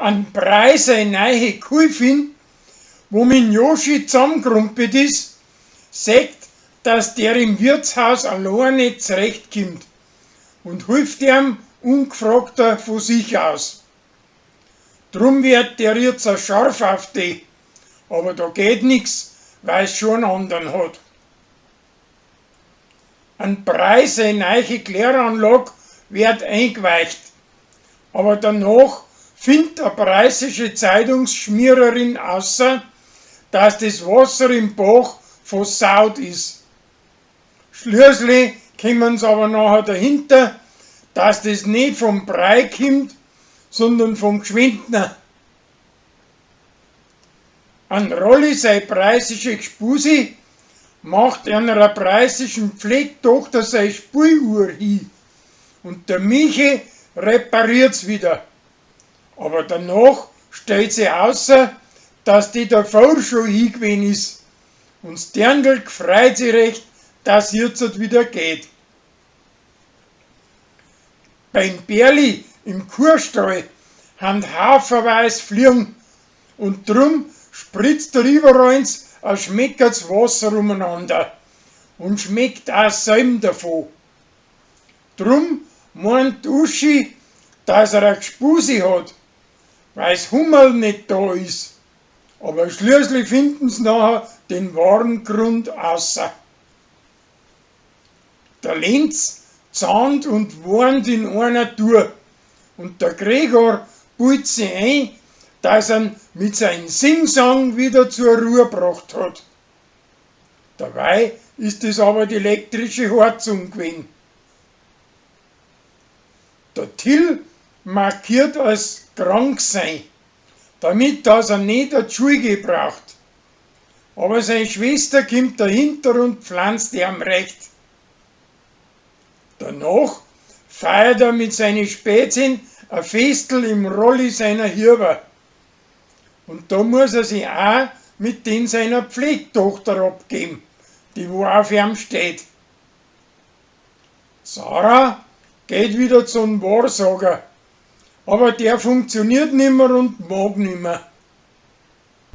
An Brei sei neiche G'hülfin, wo mit'n Joschi zammgrumpet is, sagt, dass der im Wirtshaus alloa net z'recht kimmt und hilft eam ung'fragter vo sich aus. Drum werd der jetzt a scharf auf de, aber da geht nix, weil's scho an andern hat. An Brei sei neiche Kläranlog werd eingweicht, aber danach findt a preißische Zeitungsschmiererin aussa, dass des Wasser im Bach versaut is. Schließlich kimmen's aber nachher dahinter, dass des net vom Brei kimmt, sondern vom Gschwendtner. An Rolli sei preißische Gspusi macht einer preißischen Pflegtochter sei Spüluhr hi und der Michi repariert's wieder. Aber danach stellt sich aussa, dass die davor scho hi g'wen is und 's Dirndl g'freit sich recht, dass jetzt wieder geht. Beim Berli im Kuhstall han haufenweis Fliegen und drum spritzt er überall a schmeckerts Wasser umeinander und schmeckt auch selm davon. Drum meint Uschi, dass er a Gspusi hat, weil's Hummerl net da is. Aber schließlich finden's nachher den wahren Grund aussa. Der Lenz zahnt und warnt in einer Tour und der Gregor bildt sich ein, dass er'n mit sein Singsang wieder zur Ruhe gebracht hat. Dabei ist es aber die elektrische Heizung gewesen. Der Till markiert als krank sein, damit dass er net a d'Schul geh braucht. Aber seine Schwester kimmt dahinter und pflanzt eam recht. Danach feiert er mit seine Spätzin a Festl im Rolli seiner Hirber. Und da muss er sich auch mit den seiner Pflegtochter abgeben, die wo auf ihm steht. Sarah geht wieder zum Wahrsager, aber der funktioniert nimmer und mag nimmer.